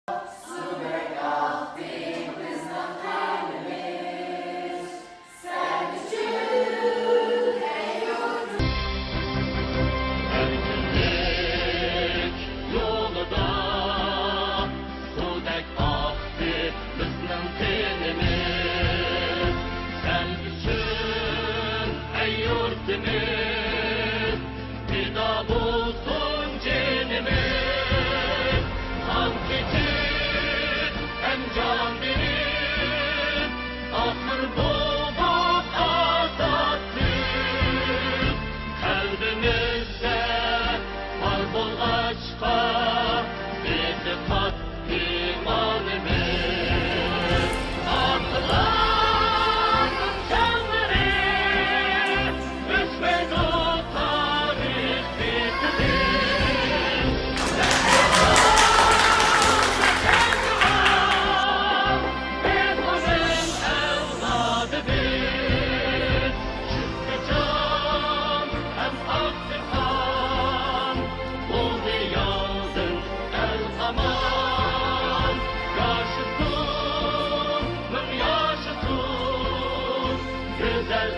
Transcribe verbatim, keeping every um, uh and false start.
سۇدەك ئاقتى بىزنىڭ قەلبىمىز، سەن ئۈچۈن، ئەي يۇرتۇم. ئەركىنلىك يولىدا سۇدەك ئاقتى بىزنىڭ قېنىمىز، سەن ئۈچۈن، ئەي يۇرتىمىز، پىدا بولسۇن جېنىمىز. قان كېچىپ ئەنجان بېرىپ، ئاخىر بولدۇق ئازادلىق. قەلبىمىزدە بار بولغاچقا، ئېتىقاد ئىمانىمىز. ئاتىلارنىڭ جانلىرى ئۆچمەيدۇ تارىخ بېتىدىن. بىز ئۇنىڭ ئەۋلادىمىز. شۈكرى جان ھەم ئاقسىخان بولدى ياۋدىن ئەل ئامان. ياشىسۇن، مىڭ ياشىسۇن گۈزەل